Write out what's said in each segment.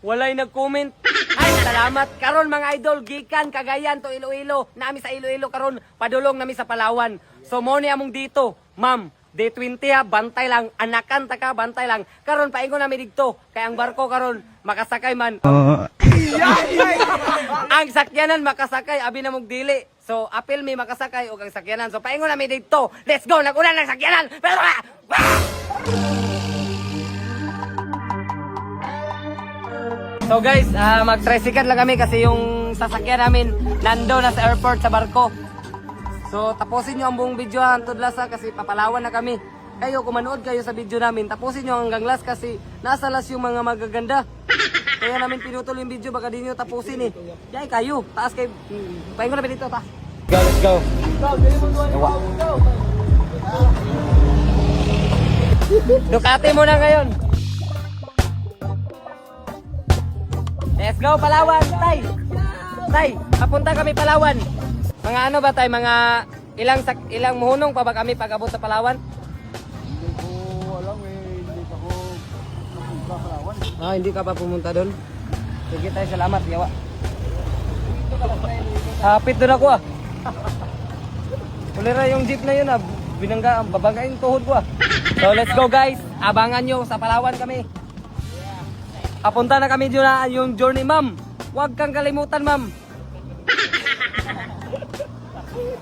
Walay nag-comment. Ay, salamat. Karon mga idol, gikan Cagayan to Iloilo. Nami sa Iloilo karon, padulong nami sa Palawan. So mo ni among dito, ma'am. Day 20 ha, bantay lang, anakan ta ka, bantay lang. Karon paingon nami didto, kay ang barko karon makasakay man. Ang sakyanan makasakay, abi na mong dili. So apil mi makasakay og ang sakyanan. So paingon nami didto. Let's go, naguna ng sakyanan. So guys, mag-tricycle lang kami kasi yung sasakyan namin nando na sa airport sa barko. So tapusin nyo ang buong video ha, hantod last ha, kasi papalawan na kami. Kayo, kung manood kayo sa video namin, tapusin nyo hanggang last kasi nasa last yung mga magaganda. Kaya namin pinutol yung video, baka di nyo tapusin eh. Yay kayo, taas kayo. Pahingo namin dito, taas. Go, let's go. Yawa. Ducati muna ngayon. Let's go, Palawan! Tay! Tay, papunta kami Palawan. Mga ano ba tay, mga ilang sak ilang muhunong pa ba kami pag abot sa Palawan? Hindi ko alam eh, hindi ako napunta Palawan. Ah, hindi ka pa pumunta doon. Sige tayo, salamat, yawa. Hapit doon ako ah. Ulira yung jeep na yun ah. Binangga, babanggain tuhod ko ah. So let's go guys. Abangan nyo, sa Palawan kami. Papunta na kami dyan na yung journey, ma'am. Huwag kang kalimutan, ma'am.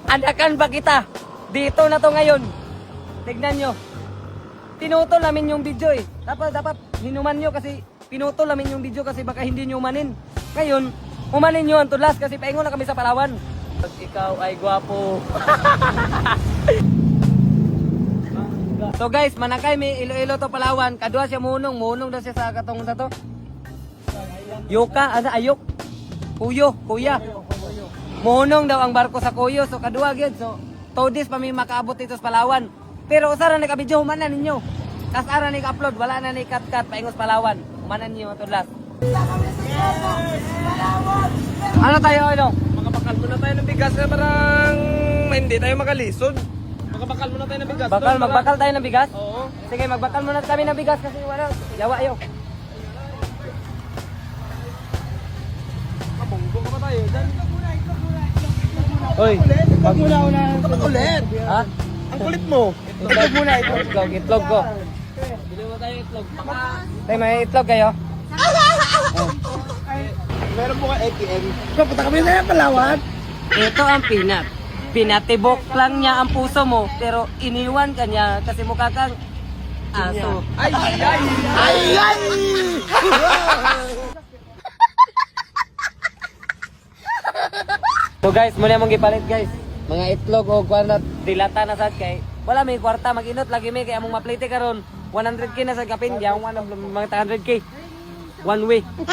Anakan ba kita? Dito na to ngayon. Tignan nyo. Pinutol namin yung video eh. Dapat, dapat hinuman nyo kasi pinutol namin yung video kasi baka hindi nyo umanin. Ngayon, umanin nyo ang tulas kasi paingon na kami sa Palawan. Pag ikaw ay gwapo. So guys, manakay may Iloilo to Palawan. Kadua siya munong, munong daw siya sa katong sa to. Yuka, ano ayok? Kuyo, kuya. Munong daw ang barko sa Kuyo, so kadua gyud. So 2 days pa mi makaabot dito sa Palawan. Pero usa ra naka-video human na ninyo. Tas ara ni upload wala na ni cut-cut paingos Palawan. Humanan ninyo atong last. Ano tayo ano? Makabakal muna tayo ng bigas na parang hindi tayo makalisod. Makabakal muna tayo ng bigas. Bakal, doon, magbakal tayo ng bigas? Oo. Sige, magbakal muna kami ng bigas kasi wala. Yawa ayo. Kabunggo ka pa tayo dyan. Hoy, Pag muna una. Bakit ulit? ha? Ang kulit mo. Itlog muna, itlog, itlog, itlog ko. Bili mo tayo itlog. Baka Tay, may itlog kayo? Meron po ka ATM. Papunta kami na Palawan. Ito ang peanut. Pinatibok lang niya ang puso mo, pero iniwan ka niya kasi mukha kang aso. Ay, ay, ay! Ay ay! So guys, muna mong gipalit guys. Mga itlog o kuan na dilata na sad kay wala may kwarta mag-inot lagi may kay among maplite karon 100K na sa kapin, di akong ano, mga 100K. One way. Oh,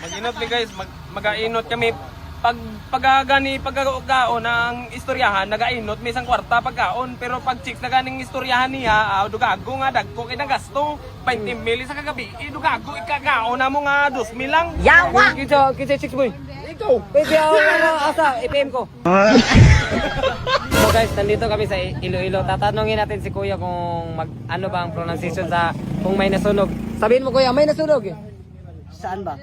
mag-inot mi guys, mag-ainot kami. Pag pagagani pagkakaon ng istoryahan, nagainot may isang kwarta pagkaon, pero pag chicks na ganing istoryahan niya, dugago nga dagko kay gasto 20 mil sa kagabi, eh, dugago ikakaon na mo nga 2 mil lang. Yawa! Kinsa, kinsa chicks boy? Ikaw. Pwede ako, ano, asa, IPM ko. So guys, nandito kami sa Iloilo. Tatanungin natin si Kuya kung mag, ano ba ang pronunciation sa kung may nasunog. Sabihin mo Kuya, may nasunog eh. Saan ba?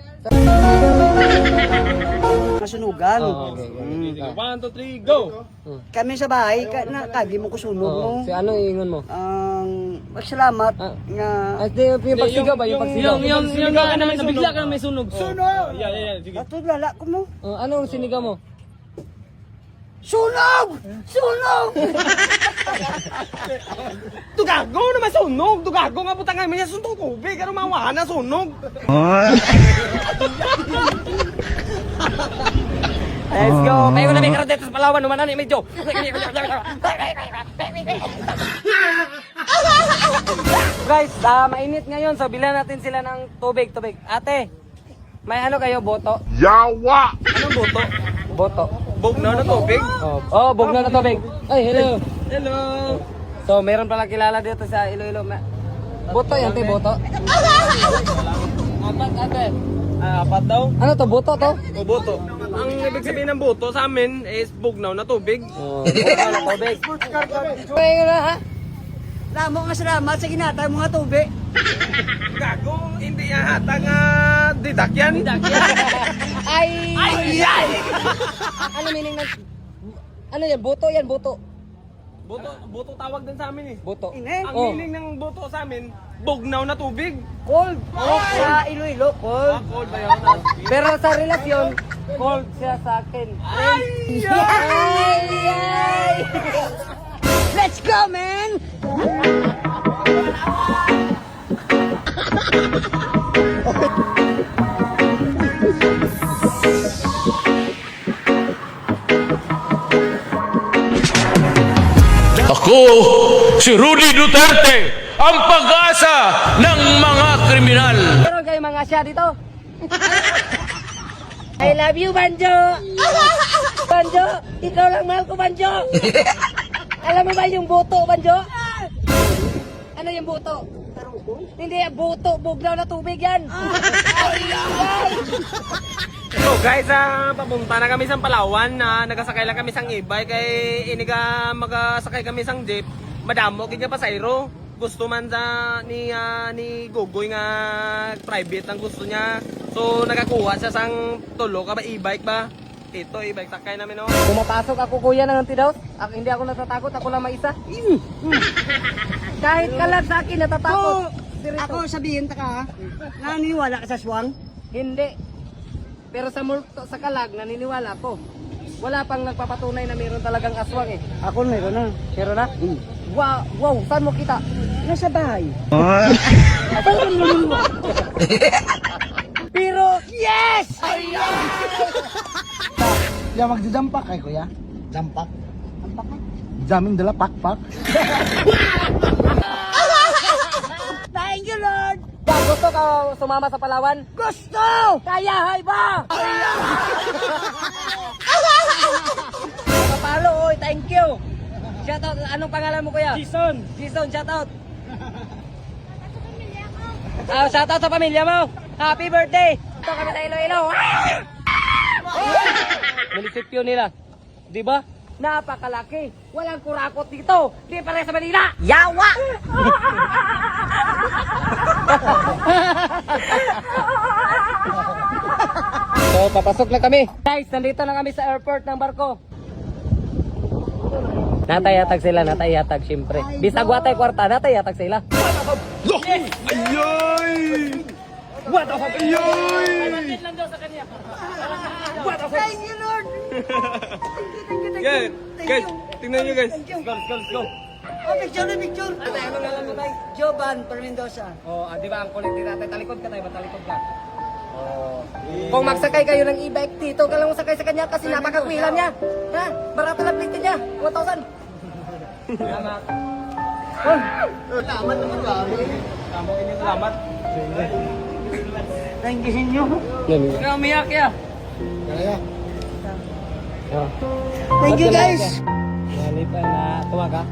Nasunugan. Oo, okay, okay. 1, 2, 3, go! Kami sa bahay, ka, na, kagi mo kusunog Oo. mo. Si ano iingon mo? Ang magsalamat nga Ah, di, yung pagsigaw ba? Yung pagsigaw? Yung ka na may sunog. Bigla ka na may sunog. Sunog! Yeah. Sige. ato lala ko mo. Oh, anong sinigaw mo? Sunog! Sunog! Dugago na may sunog! Dugago nga putang nga may sunog tubig. Ano mawahan na sunog? Let's go! May na may karoon dito sa Palawan. Umanan ni medyo. Guys, mainit ngayon. So, bilhan natin sila ng tubig. Tubig. Ate, may ano kayo? Boto? Yawa! Anong boto? Boto. Bugnaw na tubig? Oh, bugnaw na tubig. Ay, hello. Hello! So, meron pala kilala dito sa Iloilo. Boto yan, te, boto. Apat, ate. Ah, apat daw. Ano to, boto to? O boto. Ang ibig sabihin ng boto sa amin is bugnaw na tubig. Oh, bugnaw na tubig. Ay, na, ha? Lamo nga salamat sa ginatay mga tubig. Gago, hindi yan hata nga dili Dakyan. Ay! Ay! Ay! Ano meaning ng... Ano yan? Buto yan, buto. Buto, buto tawag din sa amin eh. Buto. Ine. Ang Oh. meaning ng buto sa amin, bugnaw na tubig. Cold. Sa Iloilo, cold. Ah, cold ba yun? Pero sa relasyon, cold siya sa akin. Ay! Ay! Ay! Let's go, man! Ako, si Rudy Duterte, ang pag-asa ng mga kriminal. Meron kayo mga siya dito. I love you, Banjo! Banjo, ikaw lang mahal ko, Banjo! Alam mo ba yung buto, Banjo? Ano yung buto? Hindi, buto. Bugnaw na tubig yan. Ay, ay. So guys, papunta na kami sa Palawan na nagasakay lang kami sang e-bike kay iniga magasakay kami sang jeep. Madamo gid nga pasayro. Gusto man sa ni Gogoy nga private ang gusto niya. So nakakuha siya sang tulo ka ba e-bike ba? Ito e-bike sakay namin, no. Pumapasok ako, kuya, ng antidote. Ako, hindi ako natatakot. Ako lang may isa. Kahit kalag sa akin, natatakot. Ako, ako sabihin ta ka, ha? Naniwala ka sa swang? Hindi. Pero sa multo, sa kalag, naniniwala ako. Wala pang nagpapatunay na meron talagang aswang eh. Ako meron na. Meron na? Wow, wow, saan mo kita? Nasa bahay. Pero, yes! Ya, magdidampak kay kuya. Dampak. Daming dala, pakpak. Thank you, Lord! Ba, gusto ka sumama sa Palawan? Gusto! Kaya, hay ba? Kapalo, oy, thank you. Shout out, anong pangalan mo, kuya? Jason. Jason, shout out. Ah, shout out sa pamilya mo. Happy birthday. Ito kami sa Iloilo. Munisipyo nila. 'Di ba? Napakalaki. Walang kurakot dito. Di pare sa Manila. Yawa! So, papasok na kami. Guys, nandito na kami sa airport ng barko. Natay hatag sila, natay hatag syempre. Bisag watay kwarta, natay hatag sila. Ayoy! What the fuck? Ayoy! Thank you, Lord! Thank you, thank you, thank Yeah, you. Thank guys, you. tingnan nyo guys. Thank you. Let's go, let's go, let's go. Oh, picture na picture. Tatay, anong ngalan mo, tay? Jovan Permendoza. Oh, di ba ang kulit ni tatay? Talikod ka tayo, matalikod ka. Oh. Kung magsakay kayo ng e-bike dito, ka lang masakay sa kanya kasi napakakwila niya. Ha? Barato lang plate niya. 1,000. Salamat. Tamo ini salamat. Thank you sa inyo. Ikaw umiyak ya. Kaya. Thank you, guys. Nalipa na tuwa ka.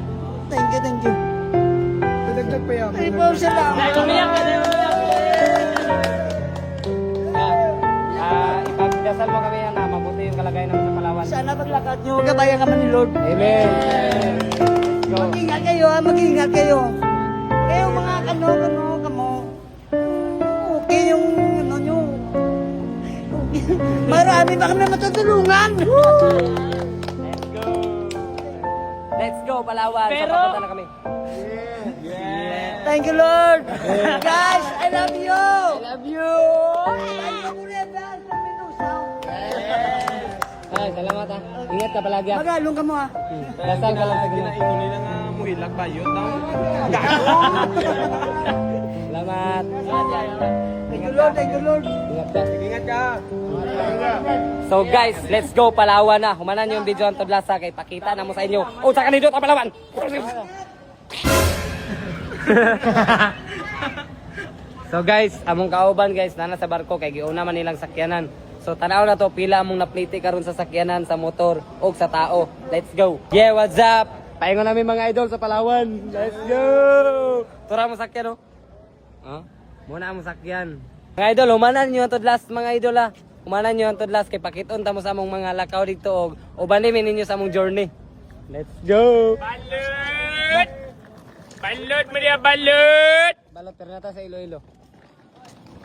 Thank you, thank you. Padagdag pa yan. Ay, po, salamat. Umiyak ka na, umiyak. Ipagdasal mo kami na mabuti yung kalagayan namin sa Palawan. Sana paglakad nyo, gabayan kami ni Lord. Amen. Go. Mag-ingat kayo, ha? Mag-ingat kayo. Kayo mga kano, kano, kamo. Okay yung ano nyo. Okay. Marami pa kami matutulungan. Let's go. Let's go, Palawan. Pero... So, papunta na kami. Thank you, Lord. Guys, I love you. I love you. Thank you, Kuya Ben, sa Mendoza. Ay, salamat ah. Ingat ka palagi ah. Magalong ka mo, ha? Dasal ka lang sa Ginoo. Ginaingon nila nga muhilak bayot na. Salamat. Thank you, Lord. Thank you, Lord. Ingat ka. Ingat ka. So guys, let's go Palawan na. Humanan yung video ang tudlasa kay pakita na mo sa inyo. Oh, sa kanindot ang Palawan. So guys, among kauban guys, nana sa barko kay giuna man nilang sakyanan. So tanaw na to pila among napliti karon sa sakyanan, sa motor ug sa tao. Let's go. Yeah, what's up? Paingon namin mga idol sa Palawan. Let's go. Tura mo sakyan oh. Oh, muna mo sakyan. Mga idol, humanan nyo ang tudlas mga idol ah. Humanan nyo ang tudlas kay pakiton ta mo sa among mga lakaw dito og uban ninyo sa among journey. Let's go. Balot! Balot, Maria, balot! Balot pero nata sa Iloilo.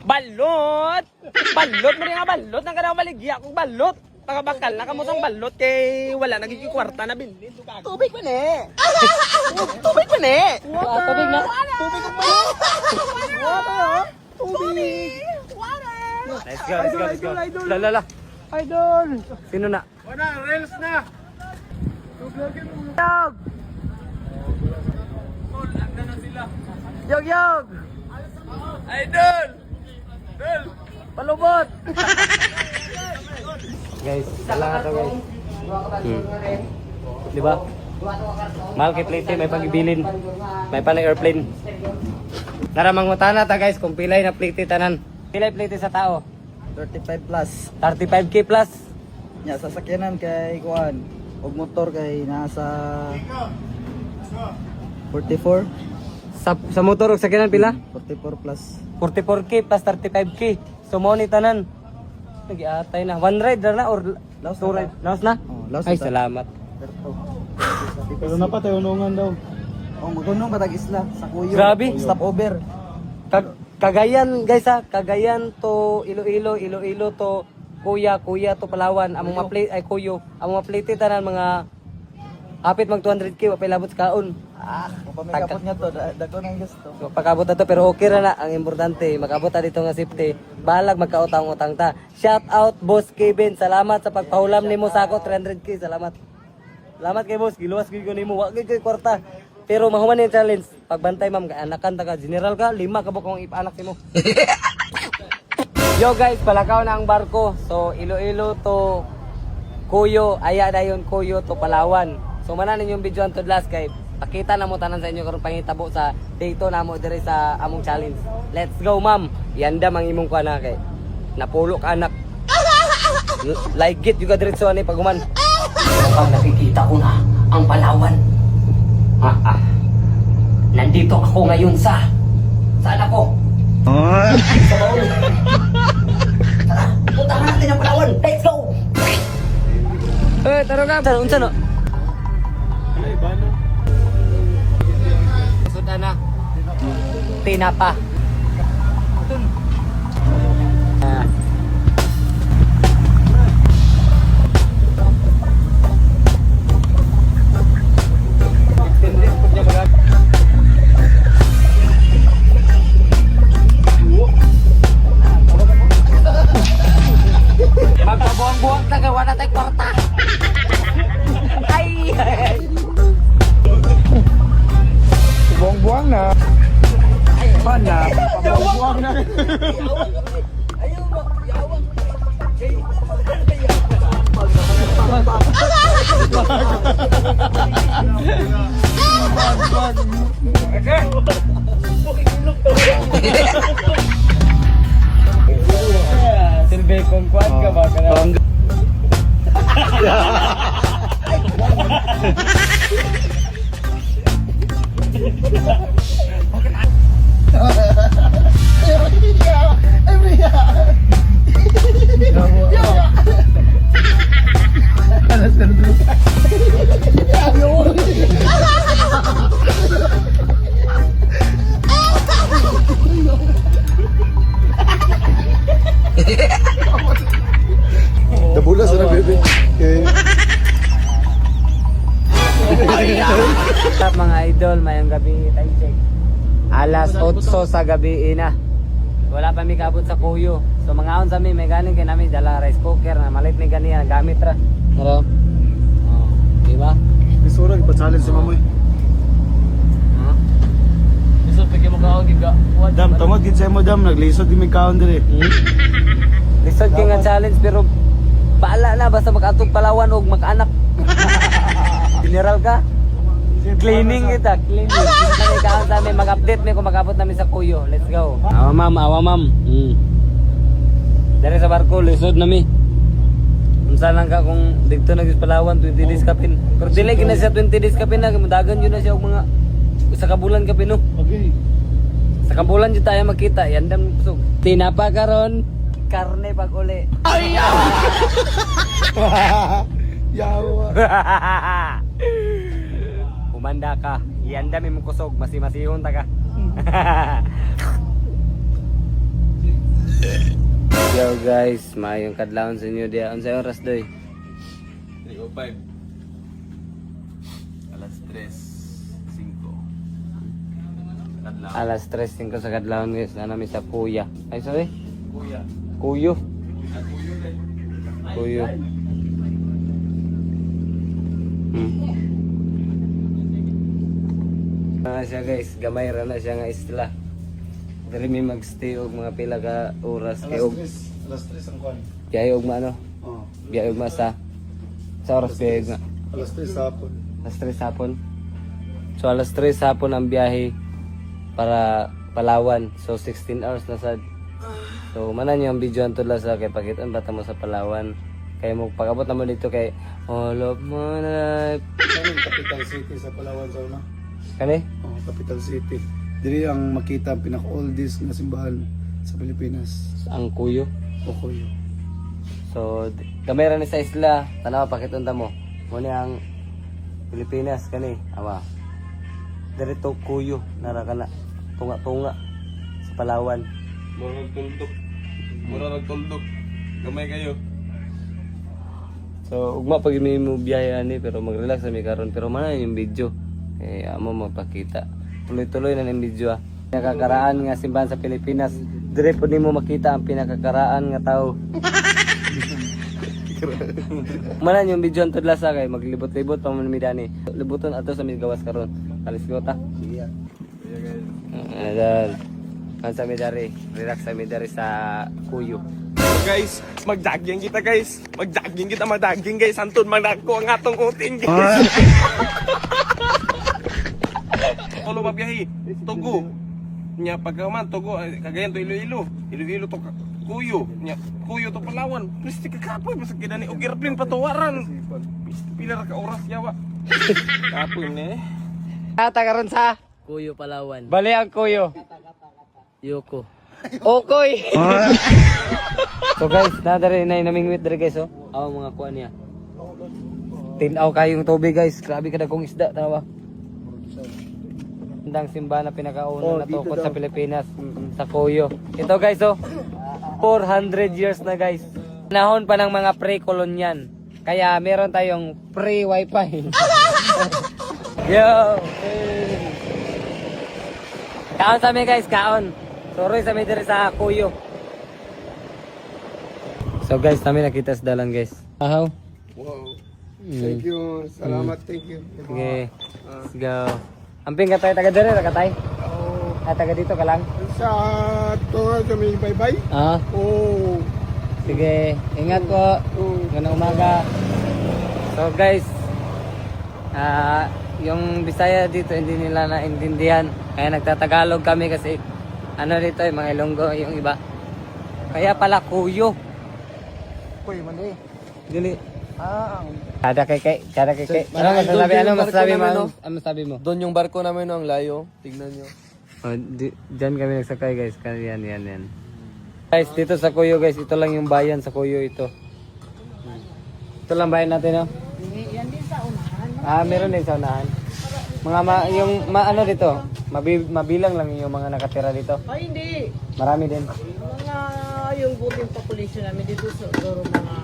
Balot! Balot mo rin nga balot. Nang kanang maligya kong balot. Pagabakal na kamo sang balot kay wala nagiging kwarta na bilhin. Tubig man eh. Tubig man eh. Ah, tubig na. Tubig ko pa. Water. Tubig. Let's go, let's go, let's go. La, la, la. Idol! Sino na? Wala, rails na! Yog! Yog, yog! Idol! Idol! Palubot! Guys, dala nga to, guys. Di ba? Mahal kay plate, may pagibilin. May pa na airplane. Nara mangutana ta, guys, kung pilay na plate tanan. Pilay plate sa tao? 35 plus. 35K plus. Nya sasakyanan kay kuan og motor kay nasa 44. Sa motor og sakyanan pila? 44 plus. 44K plus 35K. So mo ni tanan. Nagiatay na. One ride na or Laos two na ride? Laos na? Oh, laos Ay, na ta. salamat. Pero napatay unungan daw. Oh, magunong patag isla sa Kuyo. Grabe. Stop over. Cagayan, guys ha, Cagayan to Iloilo, Iloilo to Kuya, Kuya to Palawan. Among ma-play ay Kuyo. Among ma-plate tanan mga hapit mag 200K wa pay labot sa kaon. Ah, Kung pamikapot nga to, dako nang gusto. So, pagkabot na to, pero okay ra na. Ang importante, makabot ta dito nga safety. Balag magkautang-utang ta. Shout out Boss Kevin. Salamat sa pagpahulam nimo sa ako 300K. Salamat. Salamat kay boss. Giluwas gyud ko nimo. Wa gyud ko'y kwarta. Pero mahuman yung challenge. Pagbantay ma'am, kay anakan ta ka. General ka, lima ka kung ipaanak nimo. Yo guys, palakaw na ang barko. So Iloilo to Kuyo, aya dayon Kuyo to Palawan. So manan ninyong video antod last kay pakita na mo tanan sa inyo karon pangitabo sa day 2 namo diri sa among challenge. Let's go, ma'am. Yanda mang imong kuan na kay napulo ka anak. Like it juga diretso ani paguman. Pag nakikita ko na ang Palawan. Ah, ah. Nandito ako ngayon sa saan ako? Sa Baul. Tara, puntahan natin ang Palawan. Let's go! Eh, tara ka. Tara, unsa no? Suda na. Tinapa. Ah. Magpabuwang-buwang ta gawa na tayo kwarta. Ay! Buwang-buwang na. Pan na. Buwang-buwang na. Silbi kung kwan ka ba? Dabulas na bebe. Eh. What's up mga idol, mayong gabi time check. Alas 8 sa gabi ina. Wala pa mi kaabot sa kuyo. So mga on sa mi may ganing kay nami dala rice cooker na malit ni ganiya gamit ra. Pero oh, di ba? Isura, ipa-challenge si Mamoy. Huh? Dam, tungod gid sa mo dam, naglisod gid mi kaon diri. Lisod kay nga challenge pero baala na basta makaatog Palawan og makaanak. General ka? Cleaning kita, cleaning. Kami kaon sa amin, mag-update mi kung makabot namin sa kuyo. Let's go. Awa ma'am, awa ma'am. Dari sa barko, lisod nami. Unsa lang ka kung dito na sa Palawan, 20 days kapin. Pero dili gina siya 20 days kapin na, mudagan yun na siya og mga usa ka bulan kapin no. Okay. Sa kambulan jud tayo magkita, yandam kusog. Tinapa karon, karne pag uli. Yawa. Humanda ka. Yanda mi kusog, masimasihon ta ka. Yo guys, maayong kadlawon sa inyo diya. Unsay oras doy? 3:05. Alas 3:05. Kadlaw. Alas 3:05 sa kadlawon, guys. Na namin sa Kuya. Ay, sorry. Kuya. Kuyo. Kuyo. Ah, siya guys, gamay ra na siya nga isla. Diri mi magstay og mga pila ka oras kay og Alas 3 ang kwan. biyahe og maano, Oh, biyahe og sa oras biyahe og ma. Alas 3 sa hapon. Alas 3 hapon. So alas 3 hapon ang biyahe para Palawan. So 16 hours na sad. So manan yung video ang tudla sa kay pakitaan bata mo sa Palawan. Kay mo pag-abot na mo dito kay all of my life. Kaning Capital City sa Palawan sa una. Kani? Oh, Capital City. Diri ang makita ang pinaka-oldest nga simbahan sa Pilipinas. Ang kuyo. Okoyo. So kamera ni sa isla, tanawa pakitunta mo. Mo ni ang Pilipinas kani, awa. Dirito kuyo nara kana tunga-tunga sa Palawan. Mura nagtuldok. Mura nagtuldok. Gamay kayo. So, ugma pag may mo biyahe ani pero mag-relax na mi karon pero man yung video. Eh amo magpakita. Tuloy-tuloy na ning video ah. Pinakakaraan nga simbahan sa Pilipinas. Dire po nimo makita ang pinakakaraan nga tao. Manan yung video ang tudla sa kay maglibot-libot pa man mi dani. Libuton ato sa mi gawas karon. Let's go ta. Sige. Adal. Kan sa mi dari, relax sa mi dari sa kuyo. Guys, magjogging kita guys. Magjogging kita, magjogging guys. Anton, magdagko ang atong uting guys. Tulo mabiyahe. Tugo. Nya pagkaman Tugo, ay, Cagayan to Iloilo. Iloilo to Cuyo. Nya Cuyo to Palawan. Pwede ka kapoy basta kina ni og airplane patuwaran. Pila ra ka oras yawa. Kapoy ni. Ata karon sa Kuyo Palawan. Bali ang kuyo. Yoko. Okoy. So guys, nadari na namingwit diri guys oh. Aw mga kuan niya. Tinaw kayong tubig guys. Grabe kada kong isda tanawa. Ang simbahan na pinakauna na tukod sa Pilipinas sa Kuyo. Ito guys oh. 400 years na guys. Panahon pa ng mga pre-colonial. Kaya meron tayong pre wifi. Yo. Kaon sa amin guys, kaon. Sorry sa amin diri sa Kuyo. So guys, namin nakita sa dalan guys. Ahaw. Wow. Thank you. Salamat. Thank you. Sige. Let's go. Amping ka tayo taga diri ra ka tay? Oh, Ah, taga dito ka lang. sa tunga kami bye-bye. Ah, Oh. sige. Ingat po. Oh. Magandang umaga. So guys, yung Bisaya dito hindi nila naintindihan. Kaya nagtatagalog kami kasi ano dito eh, mga Ilonggo yung iba. Kaya pala kuyo. Kuy, man eh. Dili. Ah, ang Kada kay kay, kada kay kay. Ano masasabi? Ano masasabi mo? Ano masasabi mo? Doon yung barko namin no, ang layo. Tignan nyo. Oh, diyan kami nagsakay guys. Yan, yan, yan. Guys, dito sa Kuyo guys, ito lang yung bayan sa Kuyo ito. Ito lang bayan natin, no? Yan din sa unahan. Ah, meron din sa unahan. Mga ma, yung ma, ano dito, mabilang lang yung mga nakatira dito. Ay, hindi. Marami din. Mga yung buting population namin dito siguro mga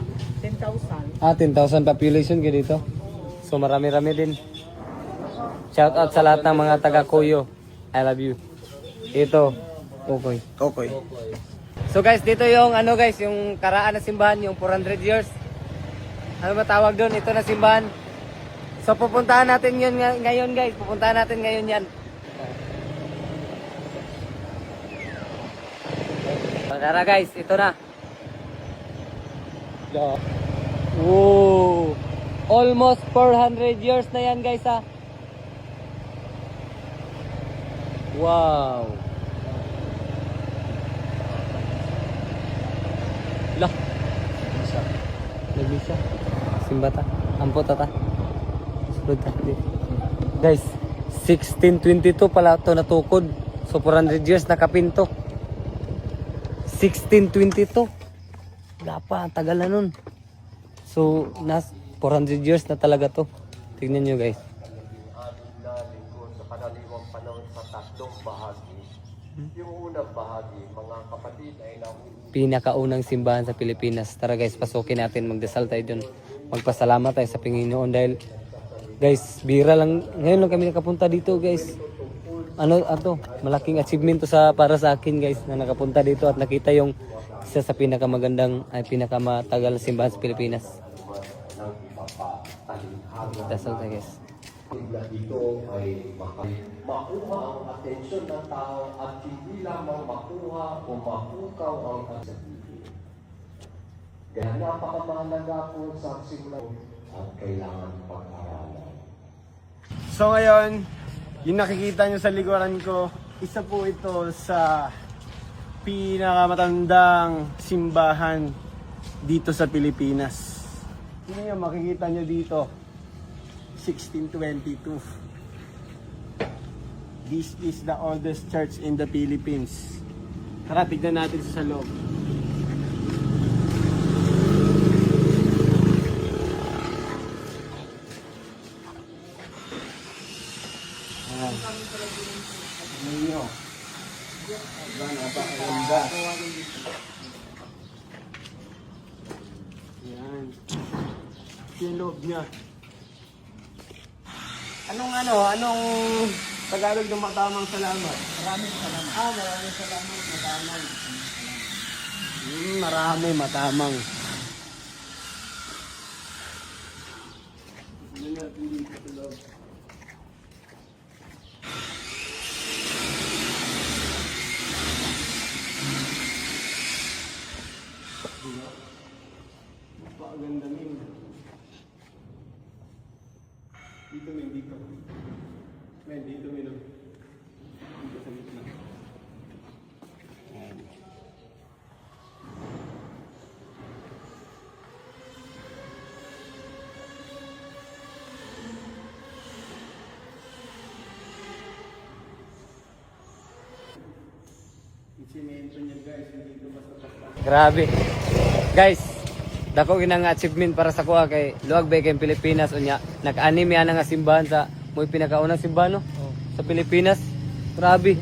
10,000. Ah, 10,000 population kayo dito. So marami-rami din. Shout out sa lahat ng mga taga Kuyo. I love you. Ito, okay. Okay. So guys, dito yung ano guys, yung karaan na simbahan, yung 400 years. Ano ba tawag doon? Ito na simbahan. So pupuntahan natin yun ngayon guys. Pupuntahan natin ngayon yan. Tara guys, ito na. Whoa! Almost 400 years na yan guys ah. Wow! Lah. Nagbisa. Simba ta. Ampo ta ta. Sulod ta. Di. Guys, 1622 pala ito natukod. So 400 years nakapinto. 1622. Wala pa, ang tagal na nun. So, nas 400 years na talaga to. Tignan nyo guys. Pinakaunang simbahan sa Pilipinas. Tara guys, pasukin natin, magdasal tayo dun. Magpasalamat tayo sa Panginoon dahil guys, bira lang ngayon lang kami nakapunta dito, guys. Ano ato, malaking achievement to sa para sa akin, guys, na nakapunta dito at nakita yung isa sa pinakamagandang ay pinakamatagal na simbahan sa Pilipinas. Dasal tayo, guys. Ito ay makuha ang atensyon ng tao at hindi lamang makuha o mapukaw ang sabihin. Kaya napakamahalaga po sa simula at kailangan pag-aralan. So ngayon, yung nakikita nyo sa likuran ko, isa po ito sa pinakamatandang simbahan dito sa Pilipinas. Tingnan nyo, makikita nyo dito, 1622. This is the oldest church in the Philippines. Tara, tignan natin sa loob. Ninyo. Diba, napakaganda. Yan. Ito yung loob niya. Anong ano, anong Tagalog ng matamang salamat? Maraming salamat. Ah, maraming salamat, matamang. Marami, matamang. Tignan natin dito sa loob. Napakaganda min. Dito min, dito. Men, dito min. Oh. Dito sa gitna. Ayan. Yung simento niya guys, hindi ito basta-basta. Grabe. Guys, dako ginang achievement para sa kuha kay luwag ba kay Pilipinas unya nag-anime ana nga simbahan sa mo'y pinakaunang simbahan no sa Pilipinas. Grabe.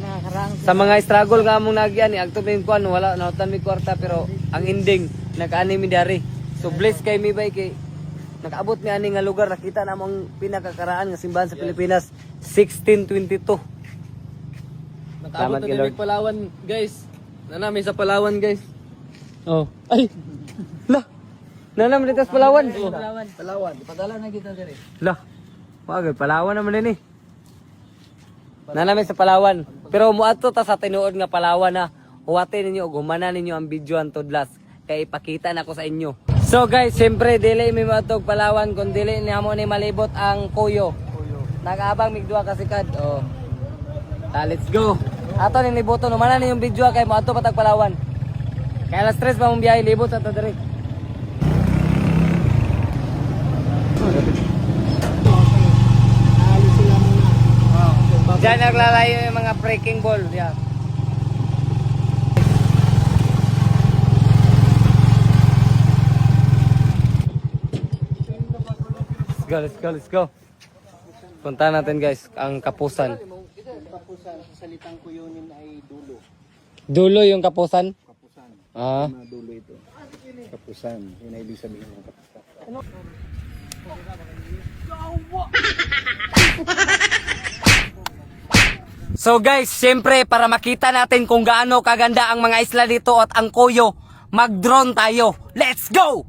Sa mga struggle nga among nagyan ni agto min kuan wala nautan mi kwarta pero ang ending nag-anime dari. So bless kay mi bay kay nakaabot mi ani nga lugar, nakita na among pinakakaraan nga simbahan sa Pilipinas, 1622. Nakaabot Salamat na kay kami Lord. Palawan, guys. Nanami sa Palawan, guys. Oh. Ay. La. Nanam dito sa Palawan. Palawan. Palawan. Ipadala na kita diri. Lah. Wag, Palawan naman din eh. Nanami sa Palawan. Pero muadto ta sa tinuod nga Palawan na huwate ninyo ug humana ninyo ang video ang tudlas kay ipakita na ko sa inyo. So guys, siyempre dili mi moadtog Palawan kun dili namo ni malibot ang kuyo. Nag-abang migduha kasi kad. Oh. Ta, let's go. Ato ni libuton humana ninyo yung video kay moadto patag Palawan. Kaya alas 3 pa mong biyahe libot sa to diri. Diyan naglalayo yung mga breaking ball. Yeah. Let's go, let's go, let's go. Punta natin guys, ang kapusan. Kapusan, sa salitang kuyunin ay dulo. Dulo yung kapusan? Kapusan. Ah. Mga dulo ito. Kapusan. Yun ang ibig sabihin ng kapusan. So guys, siyempre para makita natin kung gaano kaganda ang mga isla dito at ang kuyo, mag-drone tayo. Let's go!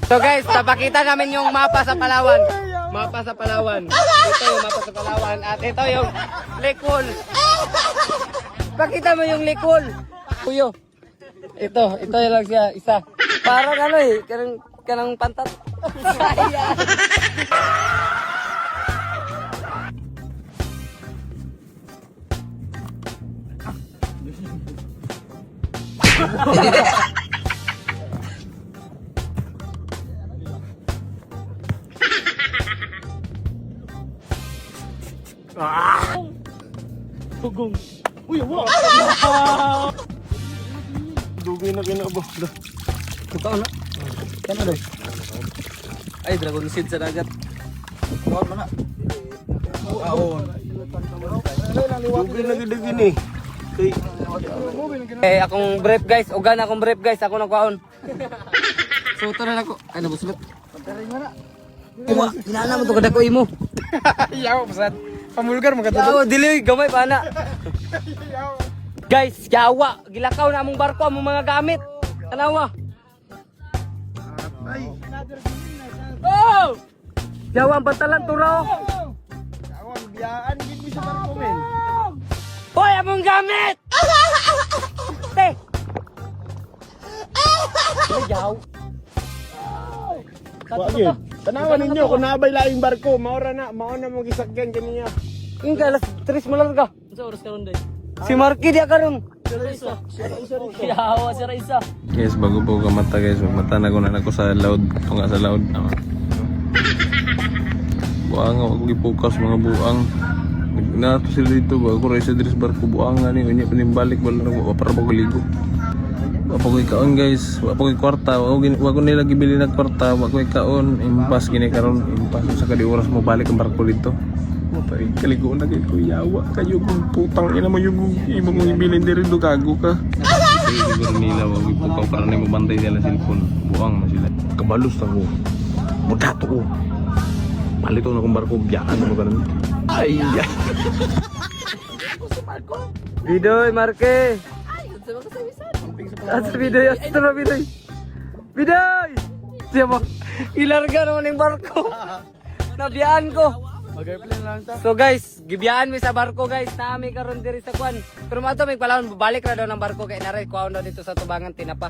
So guys, papakita namin yung mapa sa Palawan. Mapa sa Palawan. Ito yung mapa sa Palawan at ito yung Likol. Pakita mo yung Likol. Kuyo. Ito lang siya, isa. Parang ano eh, kanang kanang pantat. Ayan. Dugay na kinabo. Bukaon na. Kano daw? Ay, dragon seed sa dagat. Dugay na gid gini. Kay Eh, akong brief guys. Ugan akong brief guys. Ako nagkuhaon. So, ito na ako. Ay, nabuslot. Uwa, inana mo to kadako imo. Yaw pasad. Pamulgar mo Yawa, dili gamay pa na. Guys, yawa, gilakaw na among barko among mga gamit. Tanawa. Oh! Yawa ang pantalan turaw. Awan biyaan gid mi sa barko men. Hoy, among gamit! Te. Ay, yaw. Wa gyud. Tanawan ninyo kung naabay laing barko, maora na, mao na mo gisakyan kaniya. Yung ka, alas 3 mo lang ka. Sa oras karon day. Si Marky di karon. Yawa si Raisa. Guys, bago po ka mata guys, mata na ko na ako sa loud, tunga sa loud. Tama. Buang ako gipukas mga buang. Nato sila dito ba ako ra sa dress barko buang ani unya panimbalik wala na ko para ko ligo. Wa pa ko'y kaon guys, wa pa ko'y kwarta, wa ko nila gibili na kwarta, wa ko'y kaon, impas gini karon, impas sa kadi oras mo balik ang barko dito. Matay, kaligo na kay kuya, wa kayo kung putang ina mo yung imo mong ibilin diri do gago ka. Siguro nila wa ko'y pukaw para nimo bantay nila cellphone, buang na sila. Kabalos na ko. Mudato ko. Palito na kong barko, biyaan mo ganun. Ay, ay. Bidoy, Marke. Asa Bidoy, asa na Bidoy. Bidoy! Siya mo, ilarga naman yung barko. Nabiyaan ko. So guys, gibiyaan mi sa barko guys. Naami karon diri sa kwan. Pero mato may palahon babalik ra daw ng barko kay naray kuwaon daw dito sa tubangan tinapa.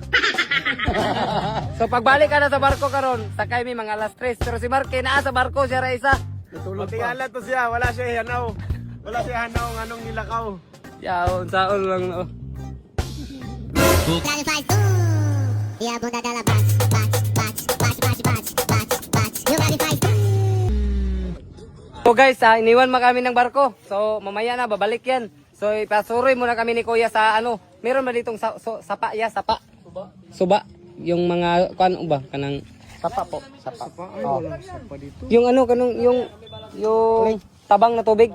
So pagbalik ka na sa barko karon, sakay mi mga alas 3. Pero si Marke naa sa barko siya ra isa. Patingala to siya, wala siya hanaw. Wala siya hanaw nganong nilakaw. Yaw, saon lang no. Ela faz e a bunda dela bate, bate, bate, bate, bate, bate, bate, bate. E o grave faz So guys, iniwan ma kami ng barko. So mamaya na babalik 'yan. So ipasuroy muna kami ni Kuya sa ano, meron ba ditong sapa ya, sapa? Suba. Suba, yung mga kuan ba kanang Sapa po, sapa. Ay, walang sapa dito. yung ano kanong yung tabang na tubig.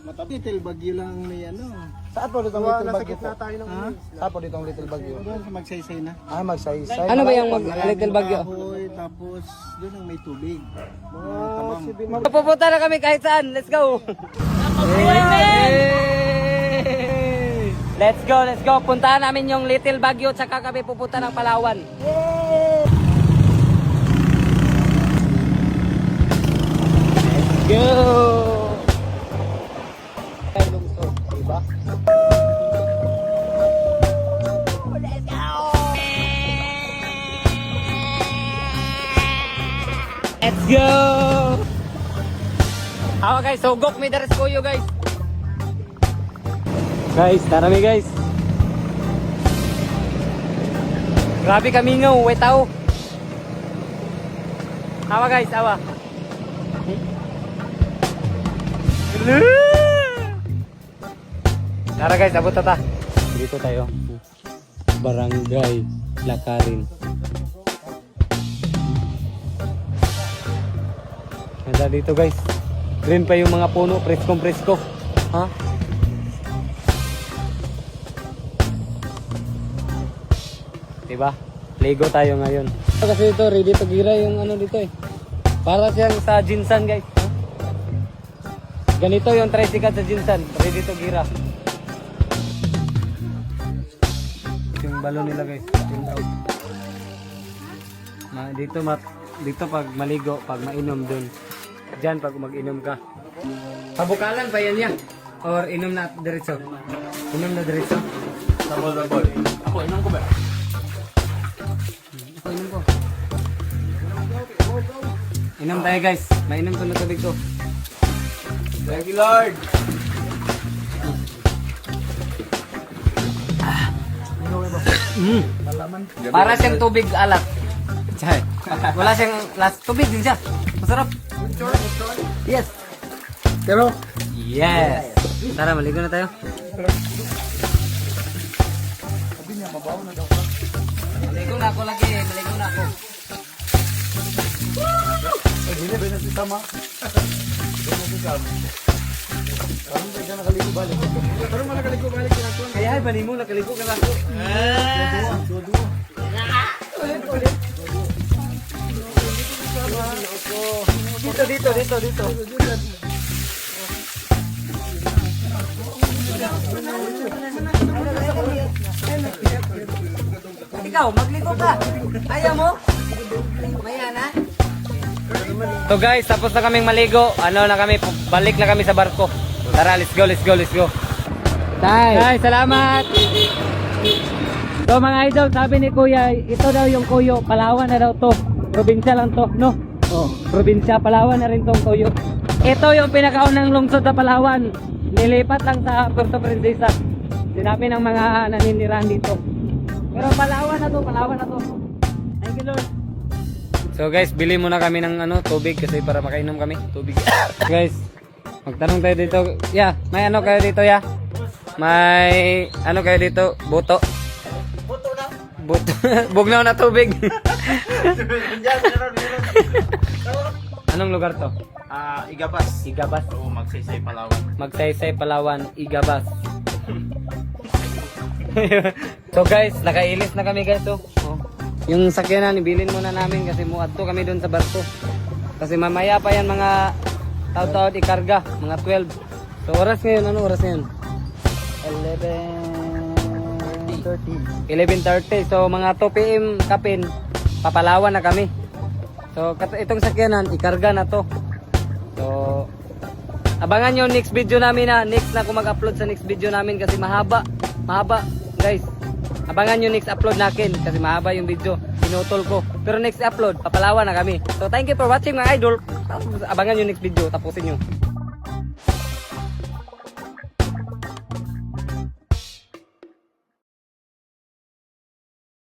Little Bagyo lang may ano. Saan po ditong Little Nasa Bagyo po? gitna tayo ng Saan po ditong Little Bagyo? Doon sa Magsaysay na. Ah, magsaysay. Ano ba yung Little Bagyo? Kahoy, tapos doon ang may tubig. Mga tabang. Pupunta na kami kahit saan. Let's go. Let's go, let's go. Puntahan namin yung Little Bagyo tsaka kami pupunta ng Palawan. Let's go. Let's go! Awa guys, sugok mi daris kuyo guys. Guys, tara mi guys. Grabe kami nga, way tao. Awa guys, awa. Tara guys, abot ta ta. Dito tayo. Barangay Lakarin. Ganda dito guys. Green pa yung mga puno, preskong presko. Ha? Diba? Lego tayo ngayon. Kasi ito, ready to gira yung ano dito eh. Para siyang sa Jinsan guys. Ha? Ganito yung tricycle sa Jinsan. Ready to gira. Ito yung balon nila guys. Yung out. Dito dito pag maligo, pag mainom dun. Diyan pag mag-inom ka. Pabukalan pa yan niya. Or inom na diretso. Inom na diretso. Sabol, sabol. Ako, inom ko ba? Ako inom ko. Inom tayo guys. Mainom ko na tubig ko. Thank you, Lord. Para siyang tubig alat. Chay. Wala siyang last tubig din siya. Masarap. Yes. Pero, Yes. Tara, maligo na tayo. Sabi niya, mabaho na daw ka. Maligo na ako lagi. Maligo na ako. Ay, dili ba na si Sama? Ba na si Sam? Karon ba siya nakaligo balik? Karon man nakaligo balik ginagawa. Kaya ay, bani mo, nakaligo ka na ako. Dua-dua. Dito, dito, dito, dito. Ikaw, magligo ka. Ayaw mo? Maya na. So guys, tapos na kaming maligo. Ano na kami, balik na kami sa barko. Tara, let's go, let's go, let's go. Tay, Tay, salamat. So mga idol, sabi ni Kuya, ito daw yung Kuyo, Palawan na daw to. Probinsya lang to, no? Oh, probinsya, Palawan na rin tong Kuyo. Ito yung pinakaunang lungsod sa Palawan. Nilipat lang sa Puerto Princesa. Sinabi ng mga naninirahan dito. Pero Palawan na to, Palawan na to. Thank you, Lord. So guys, bili muna kami ng ano, tubig kasi para makainom kami. Tubig. Guys, magtanong tayo dito. Ya, may ano kayo dito ya? May ano kayo dito? Buto. Buto na. Buto. Bugnaw na tubig. Anong lugar to? Ah, Igabas. Igabas. Oo, Magsaysay, Palawan. Magsaysay, Palawan, Igabas. So guys, nakailis na kami guys oh. Oh. Yung sakyanan, ibilin muna namin kasi muadto kami doon sa barko. Kasi mamaya pa yan mga taw-tawad ikarga, mga 12. So oras ngayon, ano oras ngayon? 11:30. 11:30. So mga 2 PM kapin, papalawan na kami. So itong sakyanan, ikarga na to. So abangan nyo next video namin na next na ako mag-upload sa next video namin kasi mahaba, mahaba guys. Abangan nyo next upload nakin kasi mahaba yung video. Pinutol ko. Pero next upload, papalawan na kami. So thank you for watching, mga idol. Abangan nyo next video. Tapusin nyo.